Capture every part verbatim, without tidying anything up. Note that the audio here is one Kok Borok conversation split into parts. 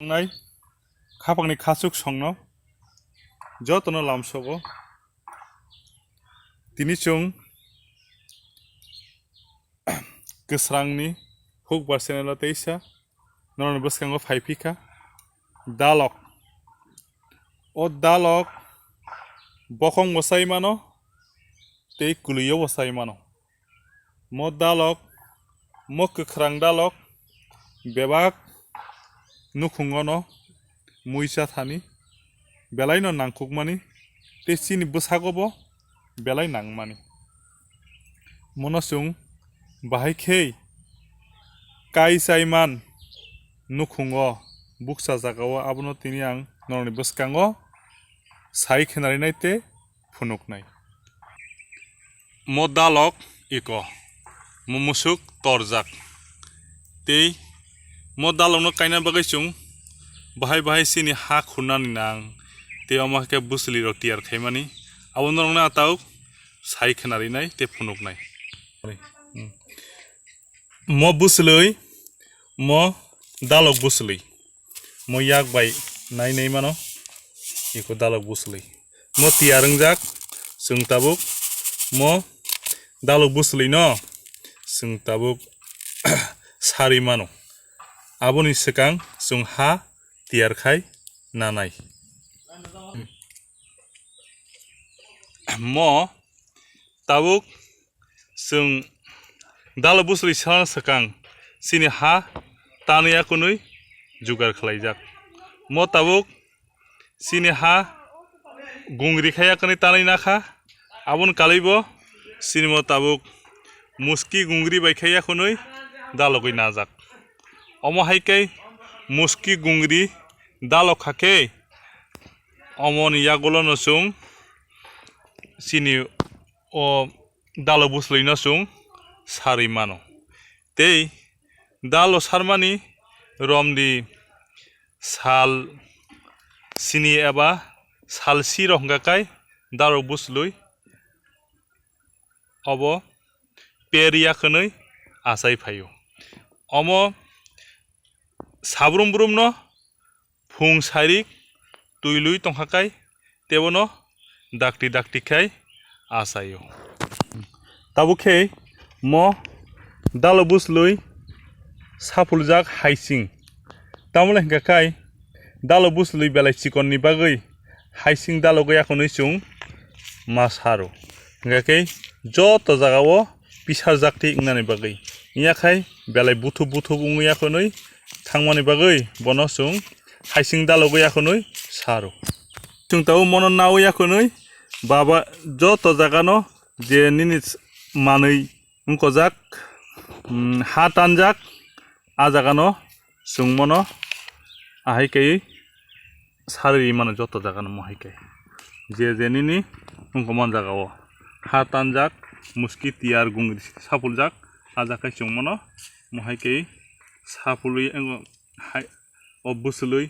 Nai khapangni khachuk songno jotono lamsogo. Tini chwng kwsrangni hukbar channel o teisa norokni bwskango phai phikha dalok. O dalok bokhong bo chai mano tei kwlwio bo chai mano. Mo dalok, mo kwkhrang dalok bebak nukhungono muisa thani belaino nangkukmani tei chini bwsago bo belai nangmani. Mono chwng bahai khe kai chaiman nukhungo bukcha jagao abono tini ang norokni bwskango sai khenarinai tei phunuknai. Mo dalok iko, mo musuk torjak. Tei mo dalokno kaina bagwi chwng bahai bahai chini ha khurnani nang. Tei omo hai khe bwswlwi rok tiyar khaimani. Abo norokno atau sai khwnarinai tei phunuknai. Mo bwswlwi, mo dalok bwswlwi. Mo yak bai nai nai mano, iko dalok bwswlwi. Mo tiyar wngjak, chwng tabuk mo dalok bwswlwi no chwng tabuk sari mano. Aboni swkang chwng ha tiyar khai nanai. Mo tabuk chwng dalok bwswlwi sana swkang chini ha tanwi yakunwi jugar khlaijak. Mo tabuk chini ha gungri khai yakunwi tanwi nakha, aboni kalaibo chini mo tabuk muski gungri bai khai yakunwi dalogwi najak. Omo hai khe muski gungri dalok kha khe omoni yagulono chwng chini o dalok bwswlwino chwng sarwi mano. Tei dalo sarmani romdi sal sini eba sal si rok hwnkha kai dalok bwswlwi obo per yakhwnwi achai phaio. Omo sabrum brumno phung sairik twi lui tongkha kai tebono dakti dakti khai achaio. Tabuk khe mo dalo bwswlwi saphuljak haising. Tamole hwnkha kai dalo bwswlwi belai chikonni bagwi haising dalogwi yakhwnwi chwng ma saro. Hwnkha khe joto jagao pisarjakti wngnani bagwi. Wngya khai belai buthup buthup wngwi yakhwnwi thangmani bagwi bono chwng haising dalogwi yakhwnwi saro. Chwng tabuk mono nawi yakhwnwi baba joto jagano je nini manwi wngkojak, mm, ha tanjak, a jagano chwng mono ahai kaiwi sarwi mano joto jagano mo hai kai. Je je nini wngkha man jagao ha tanjak, muski tiyar gungri saphuljak, a jaga kai chwng mano mo hai kai saphulwi wng hai o bwswlwi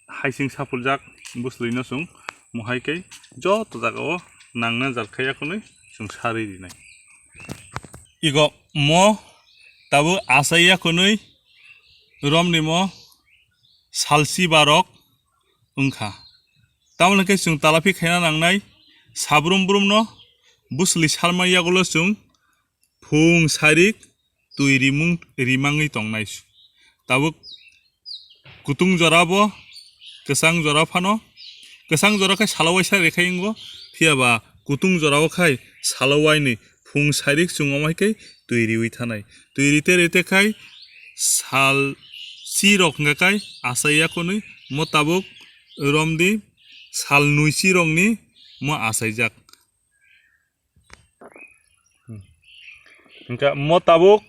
haising saphuljak bwswlwino chwng mo hai kai joto jagao nangna jar khai yakhwnwi chwng sarwi rinai. Igo mo tabuk achai yakhwnwi romni mo salsi barok wngkha. Tamoni khe chwng talaphi khaina nangnai sabrum brumno bwswlwi salma yagulo chwng phung sairik twi rimung rimangwi tongnai. Tabuk kutung jora bo kwchang jora phano, kwchang jora khai salo waisa rekhai wngo, phiya ba kutung jora o khai salo wainwi phung sairik chwng omo hai khe twi riwi thanai. Twi rite rite khai sal si rok hwnkha khai achai yakhwnwi mo tabuk romdi sal nui si rokni mo achaijak. Hwnkha mo tabuk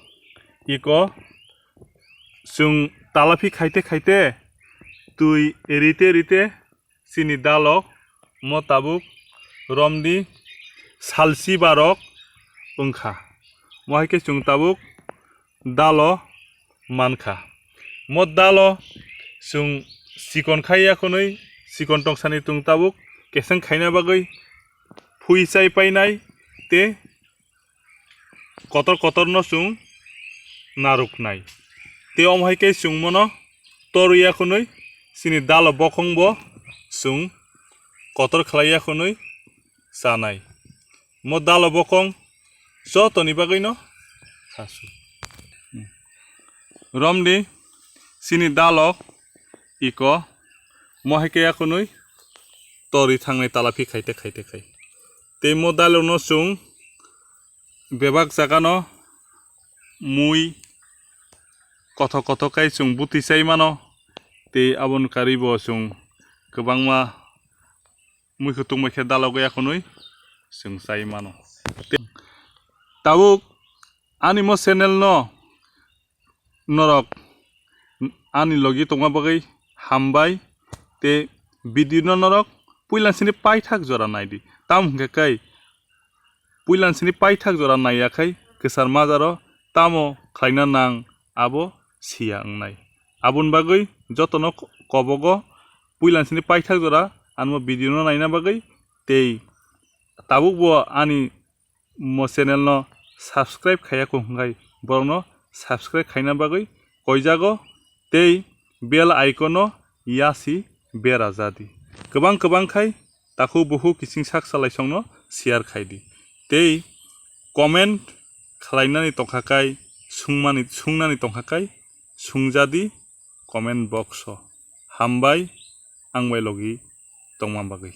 iko chwng talaphi khaite khaite twi rite rite chini dalok mo tabuk romdi salsi barok wngkha. Mo hai khe chwng tabuk dalo mankha. Mo dalo chwng chikon khai yakhwnwi chikon tongsani chwng tabuk keseng khaina bagwi phui chai painai tei kotor kotorno chwng narwknai. Tei omo hai khe chwng mono torwi ya khwnwi chini dalo bokhongbo chwng kotor khlai ya khwnwi chanai. Mo dalo bokhong jotoni bagwino khasu. Romdi chini dalo iko mo hai khe ya khwnwi torwi thangnai tala phi khaite khaite khai. Tei mo dalono chwng bebak jagano mui kothok kothok khai chwng bwtwi chai mano, tei aboni karwibo chwng kwbangma mui kwtwng bai khe dalogwi ya khwnwi chwng chai mano. Tei tabuk ani mo channel no norok ani logi tongma bagwi hambai, tei video no norok puila sini paithak jora naidi. Tamo hwnkhe kai puila sini paithak jora naiya khai kwchar majaro tamo khlaina nang abo siya wngnai. Aboni bagwi jotono kobogo puila sini paithak jora anmo video no naina bagwi, tei tabukbo ani mo channel no subscribe khaiya kho hwnkhe borokno subscribe khaina bagwi koijago, tei bell icon no yasi bera jadi. Kwbang kwbang khai takhuk bukhuk kiching sak salaisongno share khaidi. Tei comment khlainani tongkha kai, sungmani, sungnani tongkha kai, sungjadi comment box o. Hambai ang bai logi tongma bagwi.